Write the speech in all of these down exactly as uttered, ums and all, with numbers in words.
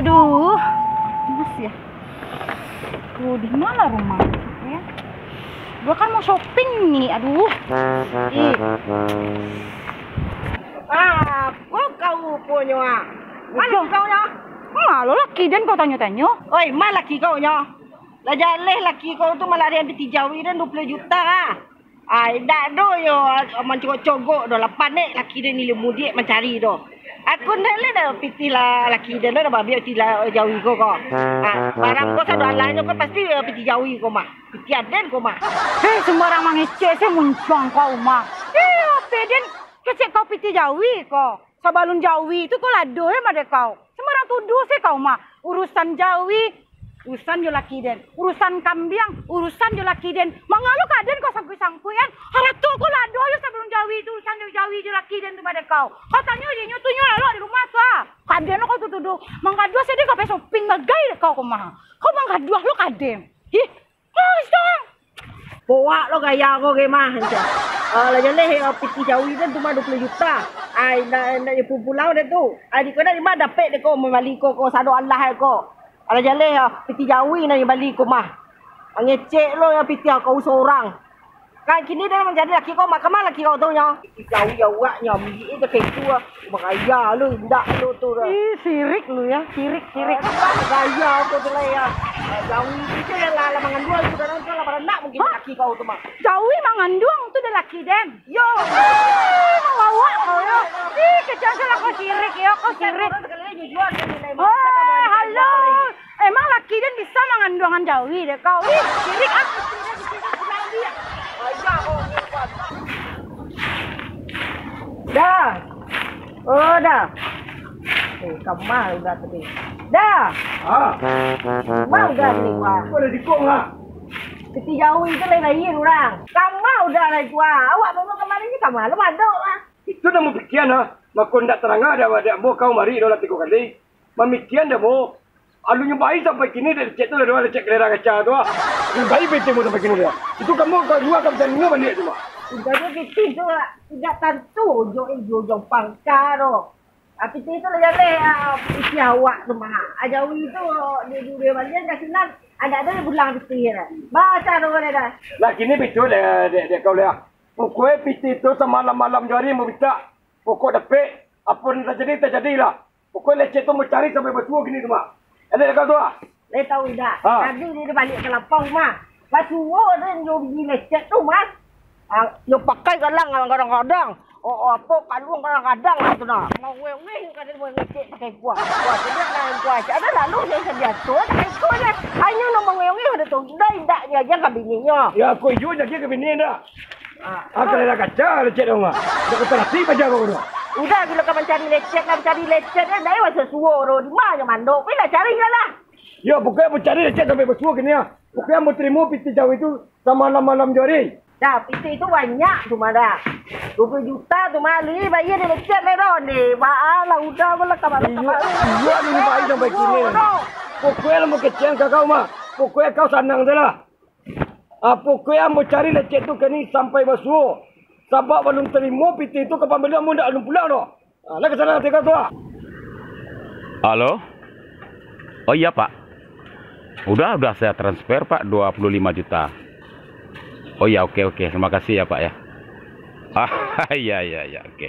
Duh, panas ya. Tuh, di mana rumah? Ya. Gua kan mau shopping ni, aduh. Ih. Ah, kok kau punyo ah? Mana kau nyo? Malah laki den kau tanyo-tanyo. Oi, mana laki kau nyo? Lah jaleh laki kau tu malah ada yang piti jawi dan dua puluh juta ah. Ai, dak do yo mancogok-cogok do lah, panek laki den ni mudiak mancari do. Aku ndak leh dah pitih lah laki den dah babiak pitih lah jawi ko ko. Ah, barang ko sado alahnyo ko pasti eh, pitih jawi ko mah. Pitih aden ko mah. Hei, sembarang mangecek se muncuang kau mah. Hei, ape den kecek kau pitih jawi ko. Sabalun jawi tu kau lado ya made kau. Sembarang tuduh se kau mah. Urusan jawi, urusan jo laki den. Urusan kambiang, urusan jo laki den. Mangalo ka den kau sangkuik-sangkuik kan? Harato kau lado yo sabalun jawi tu urusan jo jawi jo laki den tu made kau. Kau tanyo je nyo tu nyo lalok di rumah tu ah. Ka den kau tu tuduh. Manggaduah se den ka pai shopping bagai kau ko mah. Kau manggaduah lo ka den. Ih, Hoi, Song! Poak lo gaya ko ke mah, cak. Ah, lah jaleh, ah, pitih jawi kan cuma dua puluh juta. Ai, nak, nak pulang deh tu. Ai, di kau nak di mana dapek deh kau mambali ko, ko sado alah ko. Alah jaleh, ah, pitih jawi nak dibali ko mah. Mangecek lo yang pitih kau sorang. Kan kini dah mancari laki kau, mah, kama laki kau tu nyo? Pitih jawi awak nyo, ambiak je kayak itu ah. Bagaya lo, indak lo tu dah. Ih, sirik lu ya, sirik, sirik. Gaya aku tu lah ya. Jawi tu je lah, lah mangandung tu kadang tu lah baranak mungkin laki kau tu mah. Jawi mangandung tu dah laki den. Yo. Ih, mawak kau yo. Ih, kecil salah kau sirik yo, kau sirik. Orang sekali jujur dia nilai mata. Wah, halo. Emang laki den bisa manganduangan jawi deh kau. Ih, sirik ah. Gaya kau ni. Dah. Oh, dah. Eh, kamah udah tadi. Dah. Ah. Kamah udah tadi, wah. Kau dah dikong ah. Keti jauh itu lain-lain orang. Kamah udah lah itu, wah. Awak memang kemarin ni kamah lu madok lah. Itu dah mau pikiran ah. Mako ndak terang ah, dah, dah ambo kau mari dah lah tiga kali. Mamikian dah mo. Alunyo bayi sampai kini dek lecek tu lah doh, lecek kelerang kaca tu ah. Alun bayi pitih mo sampai kini dah. Itu kamu ka lua ka bacarinyo baliak tu mah. Udah tu pitih tu ah, indak tantu jo ijo jo pangka tu. Ah, pitih tu lah jaleh ah, pitih awak tu mah. Ajawi tu di dunia balian ka sinan, anak tu pulang pitih dah. Baca tu boleh dah. Lah kini betul dek, dek, dek kau lah. Pokoknyo pitih tu samalam-malam jo ari mo mintak. Pokok dapek, apo nan tajadi, tajadilah. Pokoknyo lecek tu mancari sampai basuo kini tu mah. Elok kau tu ah. Lai tahu indak? Ha. Tadi dia balik ka lapau mah. Basuo dia nyo biji lecek tu mah. Ah, yo pakai galang kadang-kadang. Oh, oh, apo kaluang kadang-kadang lah tu nah. Mangeweh-ngeweh kadang mangecek pakai kuah. Kuah tu dia main kuah. Ada lalu saya sedia tu, tak ikut dia. Hanya nak mangeweh-ngeweh ada tu. Dah indak dia aja ka bininyo. Ya, aku iyo jadi ka bini dah. Ah, kalau dah kaca lecet dong ah. Dah kata rapi paja kau tu. Udah gilo ka mancari lecet, ka mancari lecet, eh, naik masuk suo tu. Di mana mandok? Pi lah cari lah lah. Yo, pokoknyo ambo cari lecet sampai basuo kini ah. Pokoknyo ambo tarimo pitih jauh itu samalam-malam jo ari. Dah, pitih itu banyak tu mah dah. Dua puluh juta tu mah, lu ni bayar dia lecet lah dah ni. Baa lah, udah lah, kabar. Iyo, iyo, lu ni bayar sampai kini. Pokoknyo lah ambo kecekan ka kau mah. Pokoknyo kau sanang je lah. Ah, pokoknyo ambo cari lecet tu kini sampai basuo. Sabab balun tarimo pitih tu ka pambali ambo ndak alun pulang doh. Ah, lah ka sana tingga tu ah. Halo? Oh iya, Pak. Udah, udah saya transfer, Pak, dua puluh lima juta. Oh iya, oke, oke. Terima kasih ya, Pak ya. Ah, iya, iya, iya, oke.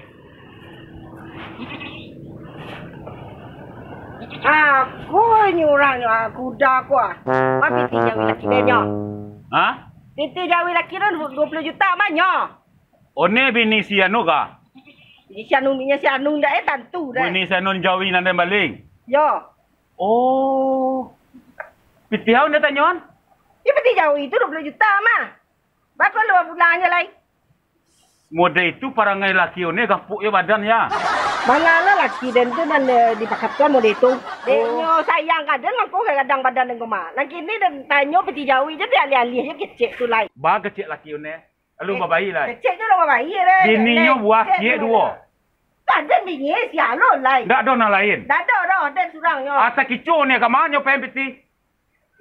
Aku ni urang ni, ah, kuda aku ah. Mah pitih jawi laki dia nyo. Hah? Pitih jawi laki dia dua puluh juta mah nyo. One bini si anu ka? Bini si anu, bini si anu ndak eh tantu dah. Bini si anu jawi nan den baling. Yo. Oh. Pitih aun dia tanyoan? Ih, pitih jawi itu dua puluh juta mah. Bako lu pulang aja lai. Mode itu parangai laki one gampuk yo badan ya. Mangalo laki den tu nan eh, dipakatuan mode itu. Deknyo sayang ka den mangko gadang badan den ko mah. Nan kini den tanyo pitih jawi je dialih-alih je kecek tu lai. Ba kecek laki one. Lalu babayi lai. Kecek tu lah babayi deh. Bininyo buah ciek duo. Ka den bini sia lo lai. Ndak ado nan lain. Ndak ado doh, den surang nyo. Asa kico ne ka manyo pen pitih.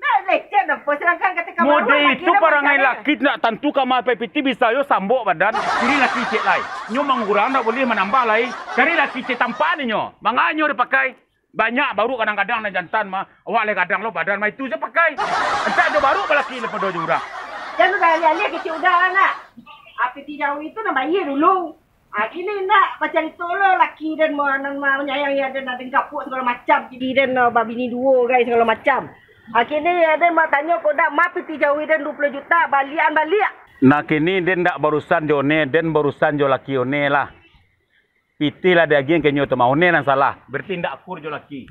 Nah, lecet dah, sedangkan kata kawan mode itu parangai laki ndak tantu ka mapai pitih bisa yo sambok badan. Cari laki ciek lai. Nyo mangurang ndak boleh manambah lai. Cari laki ciek tampan inyo. Manganyo dipakai. Banyak baruak kadang-kadang nan jantan mah. Awak lai gadang lo badan mah, itu se pakai. Ancak jo baruak balaki daripado jo urang. Jan udah alih-alih kecek Uda lah nak. Api ti jauh itu nak bayar dulu. Ah, kini indak bacarito lo laki den ma-, nan ma-, manyayangi aden, aden gapuak sagalo macam. Kini den, ah, babini duo, guys, sagalo macam. Ah, kini aden ma tanyo ko dak, ma piti jawi den duo puluah juta, baliak-an baliak. Nah, kini den ndak barusan jo one, den barusan jo laki one lah. Pitih lah diagiah ka inyo tu mah, one nan salah. Berarti ndak akur jo laki.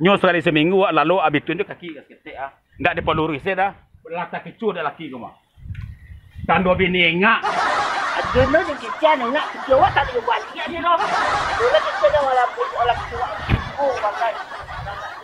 Nyo sakali saminggu wak lalok, abih tu nyo kaki ka saketek ah. Ndak dipaluruih se dah. Lah takicuah dek laki ko mah. Tando bini engak. Aduh, no, yang kecil anak kecil awak tak boleh buat dia dia dah. Aduh, lah kecil dah, walaupun, walaupun awak kecil, oh, bagai.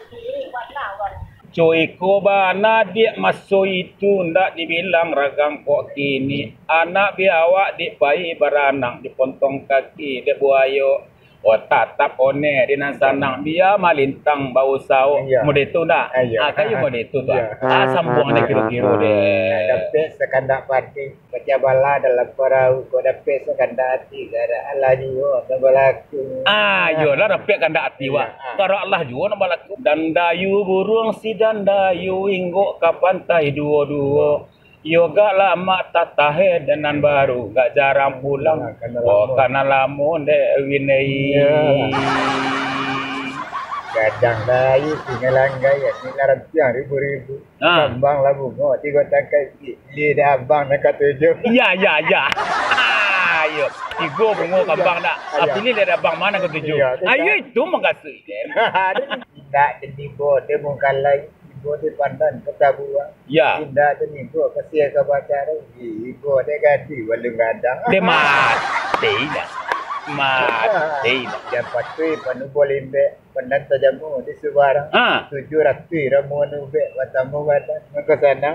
Ini, buat lah, orang. Cuy ko bana dek maso itu, ndak dibilang ragang kok kini. Anak biawak dek pai baranang, dipontong kaki dek buayo. Oh, tatap one di nan sanang, bia malintang bausaho. Iyo. Mode tu ndak? Iyo. Ah, kayu mode tu tu. Iyo. Ah, sambuang dek kiro-kiro dek. Dapek sakandak padi, pacah bala dalam parau, kok dapek sakandak ati, garak alah juo nan balaku. Ah, iyolah, dapek kandak ati, iyo, wak. Ah. Garak alah juo nan balaku. Dandayu buruang si dandayu, inggok ka pantai duo-duo. Iyo gak lamak tatahe dan nan baru, gak jarang pulang. Nah, kana lamo. Oh, kana lamo ndek winei. Iyolah. Gadang lai, singa langgai, ni lah rantiang ribu-ribu. Ah. Kambang lah bungo, tigo tangkai, li dek abang nan katuju. Iya, iya, iya. Iyo, tigo bungo kambang dak. Iyo. Tapi li dek abang ma nan katuju. Iyo, tu. Ayo, itu mangkasuik, den. Indak, den tibo, den mungkalai. Tibo di pandan, kota buah. Ya. Indak tu nibo, kasiah ka bataro. Ibo dek gadi, balun gadang. Dek mati dah. Mati dah. Jan patuih, panubo limbek, pandan tajamu di subarang. Ha. Tujuh ratuih ramuan ubek, batamu badan, mangko sanang.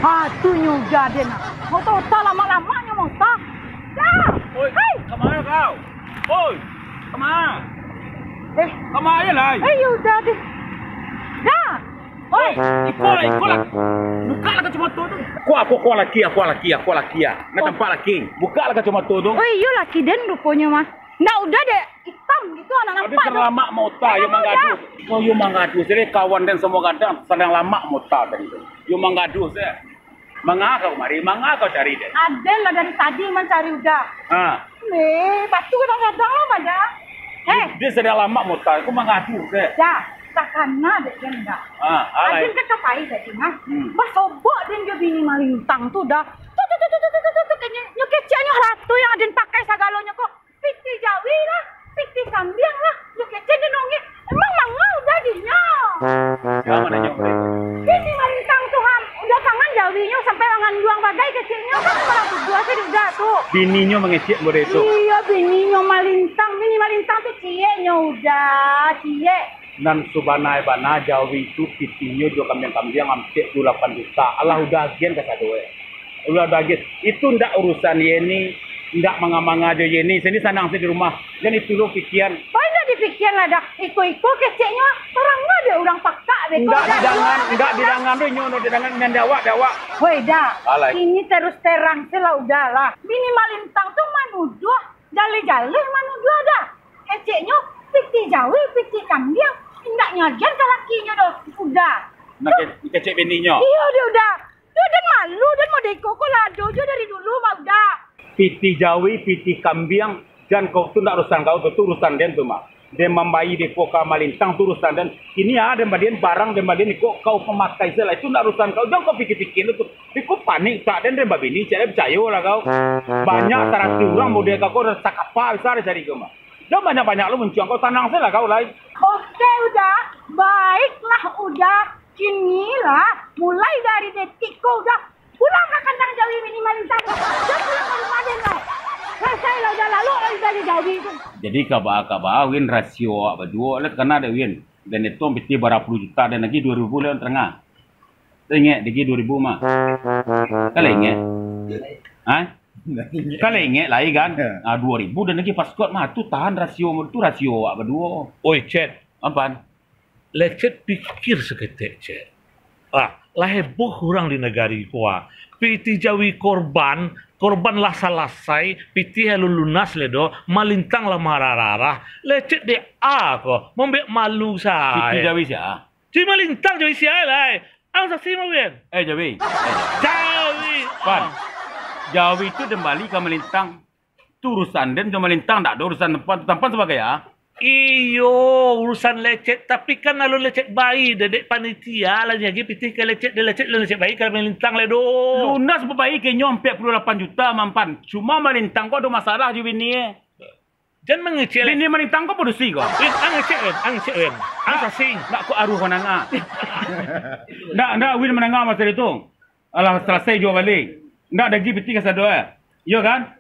Ha, tu nyo udah den. Mota-mota lamak-lamaknyo mota. Dah. Oi, hai. Ka ma kau? Oi, ka ma? Eh. Ka ma aja lai? Eh, yo udah deh. Dah. Oi. Oi, iko lah, iko lah. Buka lah kacamoto tu. Kuah, kuah, kuah laki, kuah laki, kuah laki. Nak tampak laki. Buka lah kacamoto tu. Oi, iyo laki den ruponyo mah. Ndak udah deh, itam gitu, anak nampak tu. Tapi lamak mota, yo manggaduah. Oh, yo manggaduah. Jadi kawan den semua gadang, sadang lamak mota tadi tu. Yo manggaduah se. Manga kau mari, manga kau cari den? Aden lah dari tadi mancari udah. Ha. Eh, batu kadang-kadang lah, Bada. Eh. Dia sadang lamak mota, aku mangadu se. Dah, takana dek den dah. Ha, alai. Aden kan kapai tadi, nah. Hmm. Basobok den jo bini malintang tu dah. Tu, tu, tu, tu, nyo, nyo keceknyo harto yang aden pakai sagalonyo ko. Pitih jawi lah, pitih kambiang lah, nyo kecek den ongeh. Emang manga udah dinyo? Kama nanyo? Pitih malintang tu, ha, udah pangan jawinyo sampai manganduang bagai keceknyo, kan malah tuduah se udah tu. Bininyo mangecek mode tu. Iyo, bininyo malintang, bini malintang tu cieknyo udah, ciek. Nan sabana-bana jawi tu pitihnyo jo kambiang-kambiang ampek puluah lapan juta. Alah udah agian kasado e. Ulah bagus. Itu ndak urusan Yeni, ndak manga-manga jo Yeni. Sini sanang se di rumah. Jan itu lo pikian. Pai ndak dipikian lah dah. Iko-iko keceknyo, tarang lah dek urang pakak beko. Ndak didangan, ndak didangan tu inyo, ndak didangan nan dek awak, dek awak. Woi, dah. Alai. Ini terus terang se lah, udah lah. Bini malintang tu manuduah, jaleh-jaleh manuduah dah. Keceknyo, pitih jawi, pitih kambiang. Indak nyagian ka lakinyo doh. Udah. Nak ke-, kecek bininyo? Iyo, dia udah. Tu den malu, den mode iko ko lah ado jo dari dulu, mah udah. Pitih jawi, pitih kambiang, jan kau tu ndak urusan kau, tu, tu urusan den tu, mah. Den mambai dek ko ka malintang tu urusan den. Kini ah, den balian barang, den balian iko kau pamakai se lah, itu ndak urusan kau, jan kau pikir-pikir tu. Iko panik, cak den, den babini, cak den picayo lah kau. Banyak saratuih urang model kau, kau dah sakapa bisa dicari kau, mah. Jan banyak-banyak lo muncul kau, sanang se lah kau lai. Oke, udah. Baiklah, udah. Kinilah, mulai dari detik ko udah pulang ka kandang jawi bini malintang. Jan pulang ka rumah den lai. Rasai lah udah lalok lah udah di jawi tu. Jadi kaba-kaba Win rasio awak baduo lah takana dek Win. Den itu pitih bara puluah juta, den agiah duo ribu lah tangah. Ingat agiah duo ribu mah. Kalau ingat. Ha? Kalau ingat lai kan? Ah, duo ribu den agiah paskot mah. Tu tahan rasio, tu rasio awak baduo. Oi, Chet. Apan? Lecet pikir saketek, Cek. Ah, lah heboh urang di nagari ko, ah. Pitih jawi korban, korban lah salasai, pitih alun lunas lai doh, malintang lah mararah-rarah, lecet dek a ko, mambek malu sae. Pitih jawi sia? Jawi malintang, jawi sia lai. Ang saksi mah, Win. Eh, jawi. Eh, jawi. Pan. Ah. Jawi tu den bali ka malintang. Tu urusan den jo malintang, ndak ado urusan tampan, tampan sabagai a. Iyo, urusan lecet, tapi kan alun lecet bayi, dek panitia lah nyagi pitih ka lecet, dek lecet, alun lecet bayi ka malintang lai doh. Lunas babayi ka inyo ampek puluah lapan juta, Ampan. Cuma malintang ko ado masalah jo bini e. Jan mangecek lai. Bini malintang ko padusi ko. Win, ang ngecek, Win, ang ngecek, Win. Ang sasing. Ndak ko aruah mananga. Ndak, ndak, Win mananga masalah itu. Alah, salasai juo bali. Ndak dagi pitih kasado, eh. Iyo kan?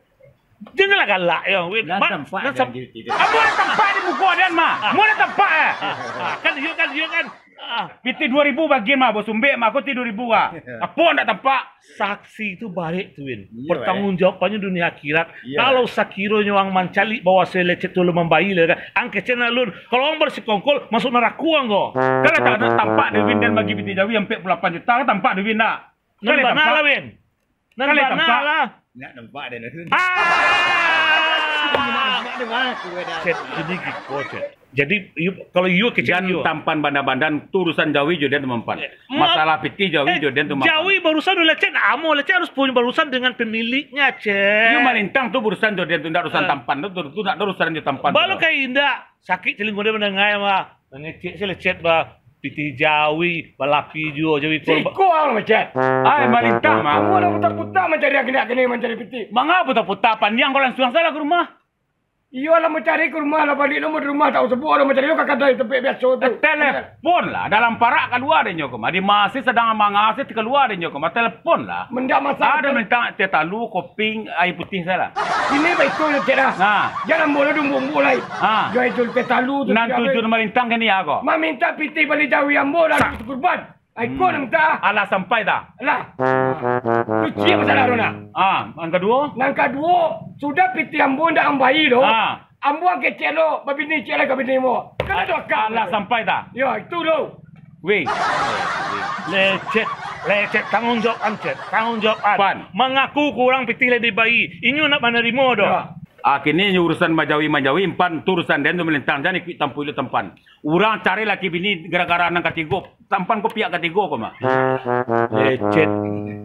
Janganlah galak, yo, Win. Lah tampak. Apo lah tampak di muko den mah? Apo lah tampak, eh? Ah, kan, iyo kan, iyo kan. Ah. Pitih duo ribu bagian mah, basumbek mah, ko ti duo ribu ah. Apo ndak tampak? Saksi tu barek tu, Win. Iyo, eh. Pertanggungjawabannyo dunia akhirat. Iyo. Kalau sakironyo ang mancaliak bahwa se lecet tu alun mambayi lai kan, ang kecekan alun. Kalau ang basikongkol, masuak narako ang ko. Kan lah tak, tak tampak dek Win den bagi pitih jawi ampek puluah lapan juta, kan tampak dek Win ndak? Nan bana lah, Win. Nan bana lah. Nak nampak deh, Nun. Ah! Cet, ini giko, Cet. Jadi, iyo, kalau iyo kecek iyo. Tampan bandan-bandan, tu urusan jawi jo den tu, Ampan. Masalah pitih jawi jo den tu, Ampan. Jawi barusan jo lecet, amo lecet harus punyo barusan dengan pemiliknya, Cet. Iyo malintang tu barusan jo den tu, ndak urusan tampan tu, tu, tu ndak ada urusan jo tampan tu. Balu kayak indak. Sakik talingo den mandanga mah. Mangecek se lecet bah. Pitih jawi, balapi juo jawi ko. Siko ang lecet. Ai, malintang mah. Kamu lah puta-puta mancari akini-akini mancari pitih. Manga puta-puta, pandiang ko lansuang salah ka rumah. Iyo lah mancari ka rumah lah, baliak lo di rumah tak usah buek lah mancari lo ka kadai tampek biaso tu. Telepon lah, dalam parak kalua dek nyo ko mah. Di masi sadang mangasi kalua dek nyo ko mah, telepon lah. Mendak masalah. Ado mintak teh talu, kopi, aia putiah salah. Ini baik tu lecet lah. Ha. Jan ambo lah dumbu-umbu lai. Ha. Jual itu teh talu tu. Nan tujuan malintang kini ako. Mamintak pitih bali jawi ambo lah kurban. Ai ko nan mintak. Alah sampai ta? Alah. Tu ciek masalah tu nak. Ah, nan kaduo? Nan kaduo, sudah pitih ambo ndak ambai tu. Ah. Ambo ang kecek lo, babini ciek lai ka bini ambo. Kan ado akal. Alah sampai ta? Yo, itu lo. Weh. Lecet, lecet, tanggung jawab an, Cet. Tanggung jawab an. Pan. Mangaku kurang pitih lai dibai. Inyo nak manarimo doh. Yo. Ah, kini urusan majawi-majawi, Ampan, tu urusan den tu malintang, jan ikuik tampuik lo tampan. Urang cari laki bini gara-gara nan katigo, tampan ko pihak katigo ko mah. Lecet,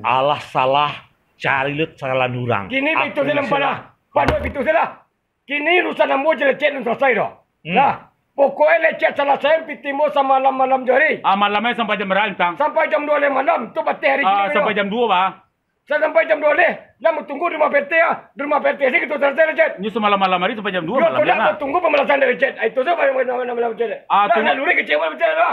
alah salah, cari lo salahan urang. Kini bitu se lah, Ampan lah. Paduik bitu se lah. Kini urusan ambo jo lecet nan salasai doh. Hmm. Nah, pokoknyo lecet salasai pitih ambo samalam-malam jo hari. Ah, malam e sampai jam bara, Lintang? Sampai jam duo baleh malam, tu bateh hari kini. Ah, sampai jam duo, bah. Sampai jam duo baleh, lah batunggu di rumah P R T ah. Di rumah P R T se kito salasai lecet. Nyo samalam-malam hari sampai jam duo malam, tu lah. Batunggu pambalasan dari lecet. Ah, itu se malam-malam lecet. Ah, tu nak lurih kecek malam lecet lah.